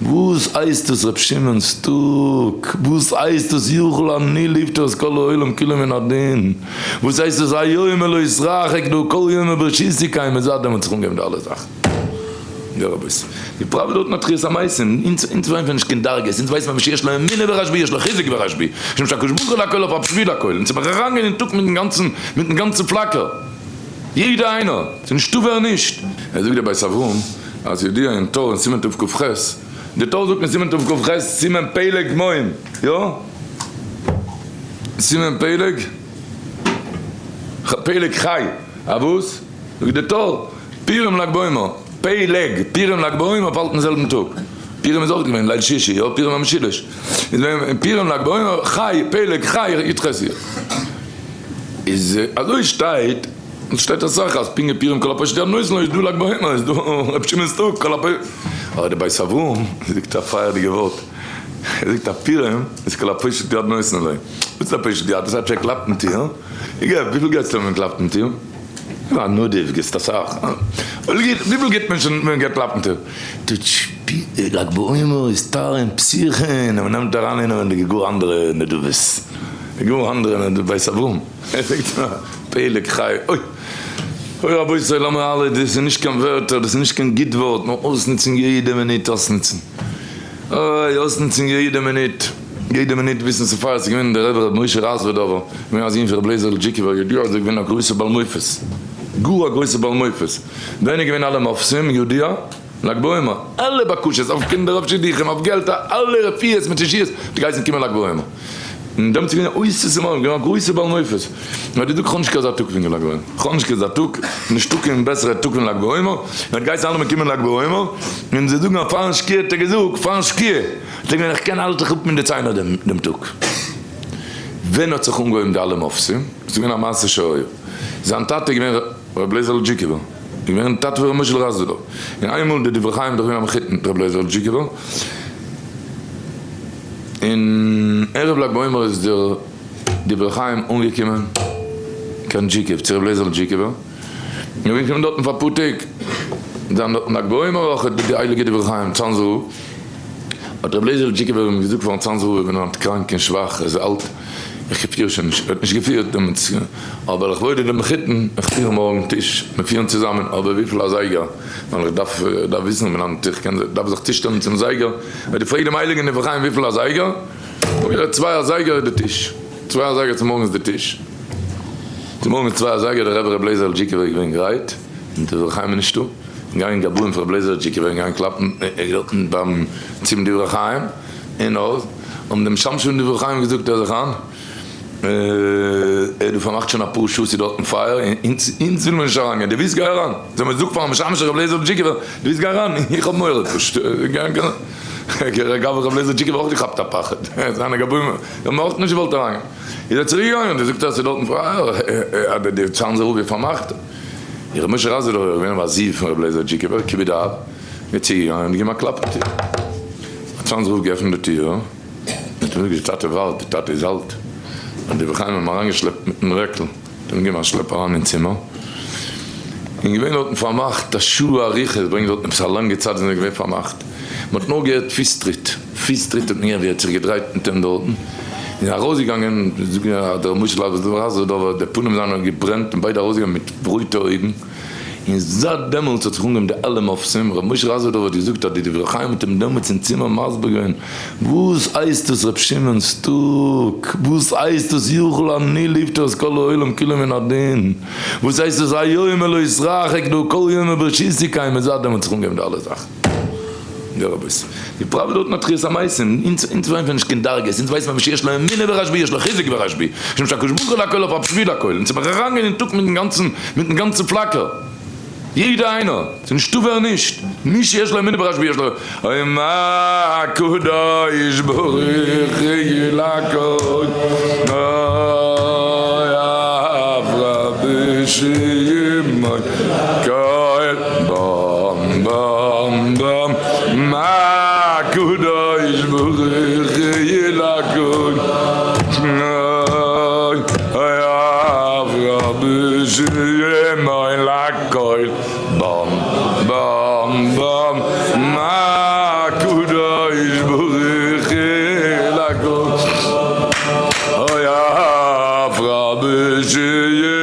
וואס הייסט דאס ר' שמעון'ס טאג? וואס הייסט דאס יכול אני לפטור את כל העולם כולו מן הדין? וואס הייסט דאס היום לא יתרחק דא כל יומא ברשותי קיימא? זייט דעמאלטס זיך אנגעהויבן די אלע זאכן. יא רבותי, די פראווע דארטן האט תחיית המתים, אונז אונז ווייסן נישט קיין דרגות, אונז ווייסן מיר שיש לו אמונה ברשב"י יש לו חיזוק ברשב"י, משום שהקדוש ברוך הוא לכל אויף בשביל הכל, אונז האבן אריינגיין אין טאג מיטן גאנצן מיטן גאנצן פלאקער, יעדע איינער, ס'איז נישטא ווער נישט. ער זאגט דער בית אברהם אז ידוע אין טור אין סימן תקכ ח, די טור זאגט אין סימן תקכ ח סימן פלג מים, יא? סימן פלג פלג חי, א וואס? זאגט די טור, פורים לג בעומר, פלג, פורים לג בעומר פאלט אין זעלבן טאג, פורים איז אויך געווען ליל שישי, יא פורים המשולש, איז געווען פורים לג בעומר, חי, פלג, חי, י"ח אייר. איז אזוי שטייט, און ס'שטייט אסאך אז פונקט ווי פורים כל הפושט יד נותן לו איז דא לג בעומר איז דא רבי שמעון'ס טאג כל הפ. אבער די בית אברהם זאגט א פייערדיגע ווארט, ער זאגט אז פורים איז כל הפושט יד נותן לו. וואס איז א פושט יד? דאס הייסט ער קלאפט אין טיר, וויפיל געבסטו ווען מען קלאפט אין טיר? א נדיב גיבסט אסאך, וויפיל גיבט מען שוין ווען מ'געבט קלאפ אין טיר? לג בעומר איז תרעין פתיחין און מ'נעמט אריין אינעווענדיג גאר אנדערע נדבות, גאר אנדערע נדבות בית אברהם פלג חי, אוי אוי רבותי לאמיר אלע, דאס איז נישט קיין ווערטער, דאס איז נישט קיין גוט ווארט, נאר אויסנוצן יעדע מינוט אויסנוצן. אוי, אויסנוצן יעדע מינוט, יעדע מינוט וויסן ס'פאר ס'איז געווען דער רבי ר' משה ראזוואדאווער, געווען א זון פון ר' לייזער'ל דזשיקובער, ידוע אז ער איז געווען א גרויסער בעל מופת, גאר א גרויסער בעל מופת, ווען איז געווען אלע מופתים, ידוע, לג בעומר, אלע בקשות, אויף קינדער, אויף שידוכים, אויף געלט, אלע רפואות מיט ישועות, האט געהייסן קומען לג בעומר. און דעמאלטס איז געווען אויסער צום עולם, געווען א גרויסער בעל מופת. און האט געזאגט, כ'האב נישט קיין אזא טאג פון לג בעומר, כ'האב נישט קיין אזא טאג, נישטא קיין בעסערע טאג פון לג בעומר, און האט געהייסן אלעמען קומען לג בעומר, און זיי זאגן אז פארן שקיעה האט ער געזאגט, פארן שקיעה האט ער געזאגט, איך קען האלט זיך אפ מיט די ציינער דעם טאג. ווען האט זיך אנגעהויבן די אלע מופתים? ס'איז געווען א מעשה שהיה, זיין טאטע איז געווען ר' לייזער'ל דזשיקובער, איז געווען טאטע פון ר' משה'לע ראזוואדאווער, און איינמאל די דברי חיים איז דאך געווען א מחותן מיט ר' לייזער'ל דזשיקובער, און ערב לג בעומר איז דער דברי חיים אנגעקומען קיין דזשיקוב צו רבי לייזער'ל דזשיקובער, און אנגעקומען דארטן פאר אפאר טעג, זיין דארטן לג בעומר אויך האט די הייליגע דברי חיים צאנזער רב, האט רבי לייזער'ל דזשיקובער אים געזאגט פארן צאנזער רב איך בין היינט קראנק און שוואך, עס איז אלט, איך פיר שוין נישט, ער האט נישט געפירט דעמאלטס, אבער לכבוד דעם מחותן, איך פיר מארגן טיש, מיר פירן צוזאמען, אבער וויפיל אזייגער? ווייל איך דארף דארף וויסן ווי לאנג איך קען דארף זיך צושטעלן צום זייגער, וועט איר פרעגן דעם הייליגן דברי חיים וויפיל אזייגער, זאגט ער צוויי אזייגער איז די טיש, צוויי אזייגער צומארגנס איז די טיש, צומארגנס צוויי אזייגער דער רבי ר' לייזער דזשיקובער איז געווען גרייט, און דברי חיים איז נישטא, געגאנגען גבאים פון ר' לייזער דזשיקובער און געגאנגען קלאפן ביים צום דברי חיים אין הויז, האבן דעם שמש פון דברי חיים געזאגט הער זיך איין, ער דא פארמאכט שוין אפאר שעה ס'איז דארטן פייער און אונז וויל מיר נישט אריינגיין דו ווילסט גיי אריין זיי האבן געזאגט פארן משמש ר' אליעזר דזשיקובער דו ווילסט גיי אריין איך האב מורא פשוט ר' אליעזר דזשיקובער אויך געכאפט א פחד זיינע גבאים האבן אויך נישט געוואלט אריינגיין איז ער צוריק געגאנגען און געזאגט אז ס'איז דארטן פייער אז די צאנזער רב איז פארמאכט ר' משה ראזוואדאווער איז געווען א זון פון ר' אליעזר דזשיקובער כיבוד אב איז צוגעגאנגען און געגעבן א קלאפ אין טיר האט צאנזער רב געעפנט די טיר. האט אים געזאגט די טאטע ווארט די טאטע איז אלט, האט די דברי חיים אים אריינגעשלעפט מיטן רעקל, האט אים געגעבן א שלעפ אריין אין צימער, און געווען דארטן פארמאכט א שעה אריכות, ברענגט דארטן עפעס א לאנגע צייט זענען זיי געווען פארמאכט, מען האט נאר געהערט פיס טריט, פיס טריט האט מען געהערט ווי ער האט זיך געדרייט מיט אים דארטן, און ארויסגעגאנגען, זאגט מיר אז דער משה לייב ראזוואדאווער די פנים זיינע האט געברענט און ביידע ארויסגעגאנגען מיט רויטע אויגן. און זייט דעמאלטס האט זיך אנגעהויבן די אלע מופתים, ר' משה ראזוואדאווער האט געזאגט אז די דברי חיים האט אים דעמאלטס אין צימער מסביר געווען וואס הייסט דאס ר' שמעון'ס טאג, וואס הייסט דאס יכול אני לפטור את כל העולם כולו מן הדין, וואס הייסט דאס היום לא יתרחק דא כל יומא ברשותי קיימא, זייט דעמאלטס האט זיך אנגעהויבן די אלע זאכן. יא רבותי, די פראווע דארטן האט תחיית המתים, אונז אונז ווייסן נישט קיין דרגות, אונז ווייסן מיר שיש לו אמונה ברשב"י יש לו חיזוק ברשב"י, משום שהקדוש ברוך הוא לכל אויף בשביל הכל, אונז האבן אריינגיין אין טאג מיטן גאנצן מיטן גאנצן פלאקער, יעדע איינער, ס'איז נישטא ווער נישט, מי שיש לו אמונה ברשב"י יש לו, אוי מה קדוש ברוך הוא לכל, אוי אב רבי שמעון כל באם באם באם מה קדוש ברוך הוא לכל אוי אב רבי שמעון לכל באם באם באם מה קדוש. שבת שיהיה.